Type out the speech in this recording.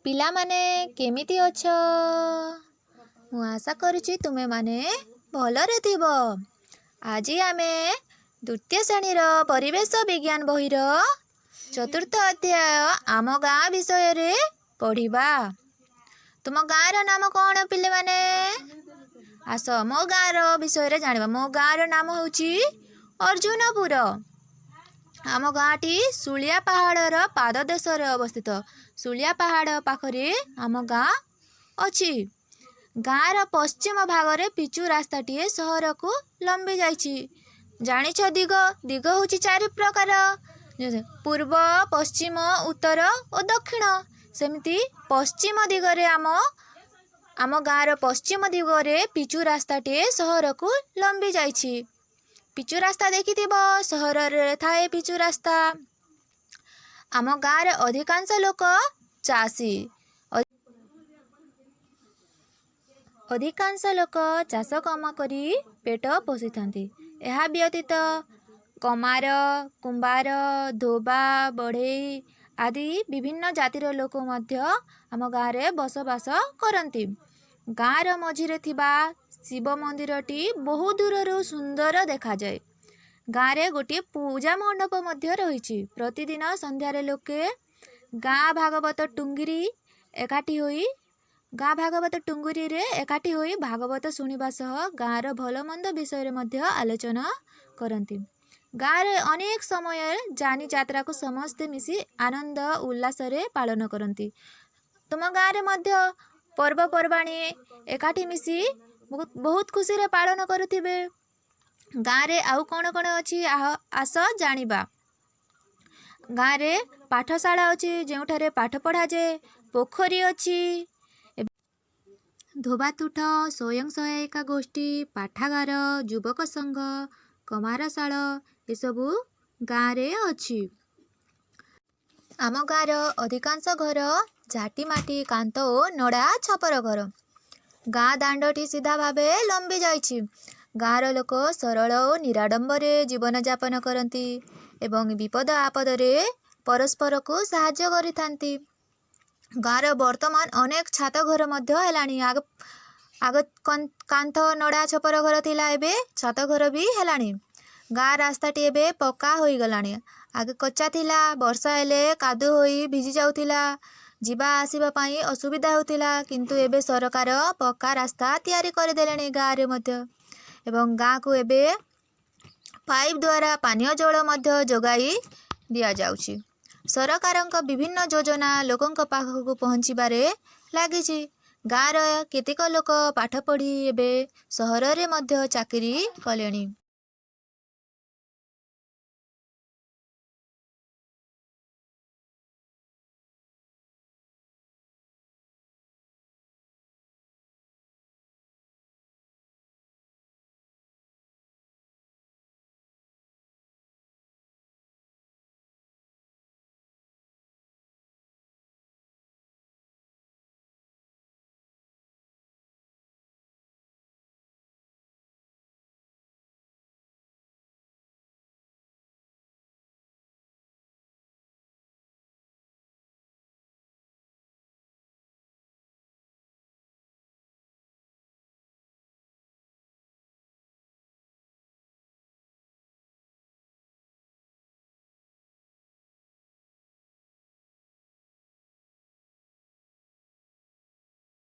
ପିଲାମାନେ, କେମିତି ଅଛ? ମୁଁ ଆଶା କରୁଛି ତୁମେମାନେ ଭଲରେ ଥିବ। ଆଜି ଆମେ ଦ୍ୱିତୀୟ ଶ୍ରେଣୀର ପରିବେଶ ବିଜ୍ଞାନ ବହିର ଚତୁର୍ଥ ଅଧ୍ୟାୟ ଆମ ଗାଁ ବିଷୟରେ ପଢ଼ିବା। ତୁମ ଗାଁର ନାମ କ'ଣ, ପିଲାମାନେ? ଆସ, ମୋ ଗାଁର ବିଷୟରେ ଜାଣିବା। ମୋ ଗାଁର ନାମ ହେଉଛି ଅର୍ଜୁନପୁର। ଆମ ଗାଁଟି ଶୁଳିଆ ପାହାଡ଼ର ପାଦଦେଶରେ ଅବସ୍ଥିତ। ଶୁଳିଆ ପାହାଡ଼ ପାଖରେ ଆମ ଗାଁ ଅଛି। ଗାଁର ପଶ୍ଚିମ ଭାଗରେ ପିଚୁ ରାସ୍ତାଟିଏ ସହରକୁ ଲମ୍ବି ଯାଇଛି। ଜାଣିଛ, ଦିଗ ଦିଗ ହେଉଛି ଚାରି ପ୍ରକାର: ପୂର୍ବ, ପଶ୍ଚିମ, ଉତ୍ତର ଓ ଦକ୍ଷିଣ। ସେମିତି ପଶ୍ଚିମ ଦିଗରେ, ଆମ ଗାଁର ପଶ୍ଚିମ ଦିଗରେ ପିଚୁ ରାସ୍ତାଟିଏ ସହରକୁ ଲମ୍ବି ଯାଇଛି। ପିଚୁ ରାସ୍ତା ଦେଖିଥିବ, ସହରରେ ଥାଏ ପିଚୁ ରାସ୍ତା। ଆମ ଗାଁରେ ଅଧିକାଂଶ ଲୋକ ଚାଷୀ। ଅଧିକାଂଶ ଲୋକ ଚାଷ କାମ କରି ପେଟ ପୋଷିଥାନ୍ତି। ଏହା ବ୍ୟତୀତ କମାର, କୁମ୍ଭାର, ଧୋବା, ବଢ଼େଇ ଆଦି ବିଭିନ୍ନ ଜାତିର ଲୋକ ମଧ୍ୟ ଆମ ଗାଁରେ ବସବାସ କରନ୍ତି। ଗାଁର ମଝିରେ ଥିବା ଶିବ ମନ୍ଦିରଟି ବହୁ ଦୂରରୁ ସୁନ୍ଦର ଦେଖାଯାଏ। ଗାଁରେ ଗୋଟିଏ ପୂଜା ମଣ୍ଡପ ମଧ୍ୟ ରହିଛି। ପ୍ରତିଦିନ ସନ୍ଧ୍ୟାରେ ଲୋକେ ଗାଁ ଭାଗବତ ଟୁଙ୍ଗୁରିରେ ଏକାଠି ହୋଇ ଭାଗବତ ଶୁଣିବା ସହ ଗାଁର ଭଲମନ୍ଦ ବିଷୟରେ ମଧ୍ୟ ଆଲୋଚନା କରନ୍ତି। ଗାଁରେ ଅନେକ ସମୟରେ ଯାନି ଯାତ୍ରାକୁ ସମସ୍ତେ ମିଶି ଆନନ୍ଦ ଉଲ୍ଲାସରେ ପାଳନ କରନ୍ତି। ତୁମ ଗାଁରେ ମଧ୍ୟ ପର୍ବପର୍ବାଣି ଏକାଠି ମିଶି ବହୁତ ବହୁତ ଖୁସିରେ ପାଳନ କରୁଥିବେ। ଗାଁରେ ଆଉ କ'ଣ କ'ଣ ଅଛି, ଆସ ଜାଣିବା। ଗାଁରେ ପାଠଶାଳା ଅଛି, ଯେଉଁଠାରେ ପାଠ ପଢ଼ାଯାଏ। ପୋଖରୀ ଅଛି। ଧୋବାତୁଠ, ସ୍ୱୟଂ ସହାୟିକା ଗୋଷ୍ଠୀ, ପାଠାଗାର, ଯୁବକ ସଂଘ, କମାରଶାଳ ଏସବୁ ଗାଁରେ ଅଛି। ଆମ ଗାଁର ଅଧିକାଂଶ ଘର ଝାଟିମାଟି କାନ୍ଥ ଓ ନଡ଼ା ଛପର ଘର। ଗାଁ ଦାଣ୍ଡଟି ସିଧା ଭାବେ ଲମ୍ବି ଯାଇଛି। ଗାଁର ଲୋକ ସରଳ ଓ ନିରାଡ଼ମ୍ବରରେ ଜୀବନଯାପନ କରନ୍ତି ଏବଂ ବିପଦ ଆପଦରେ ପରସ୍ପରକୁ ସାହାଯ୍ୟ କରିଥାନ୍ତି। ଗାଁର ବର୍ତ୍ତମାନ ଅନେକ ଛାତ ଘର ମଧ୍ୟ ହେଲାଣି। ଆଗ କାନ୍ଥ ନଡ଼ା ଛପର ଘର ଥିଲା, ଏବେ ଛାତ ଘର ବି ହେଲାଣି। ଗାଁ ରାସ୍ତାଟି ଏବେ ପକ୍କା ହୋଇଗଲାଣି। ଆଗେ କଚ୍ଚା ଥିଲା, ବର୍ଷା ହେଲେ କାଦୁଅ ହୋଇ ଭିଜି ଯାଉଥିଲା, ଯିବା ଆସିବା ପାଇଁ ଅସୁବିଧା ହେଉଥିଲା। କିନ୍ତୁ ଏବେ ସରକାର ପକ୍କା ରାସ୍ତା ତିଆରି କରିଦେଲେଣି ଗାଁରେ ମଧ୍ୟ ଏବଂ ଗାଁକୁ ଏବେ ପାଇପ୍ ଦ୍ୱାରା ପାନୀୟ ଜଳ ମଧ୍ୟ ଯୋଗାଇ ଦିଆଯାଉଛି। ସରକାରଙ୍କ ବିଭିନ୍ନ ଯୋଜନା ଲୋକଙ୍କ ପାଖକୁ ପହଞ୍ଚିବାରେ ଲାଗିଛି। ଗାଁର କେତେକ ଲୋକ ପାଠ ପଢ଼ି ଏବେ ସହରରେ ମଧ୍ୟ ଚାକିରି କଲେଣି।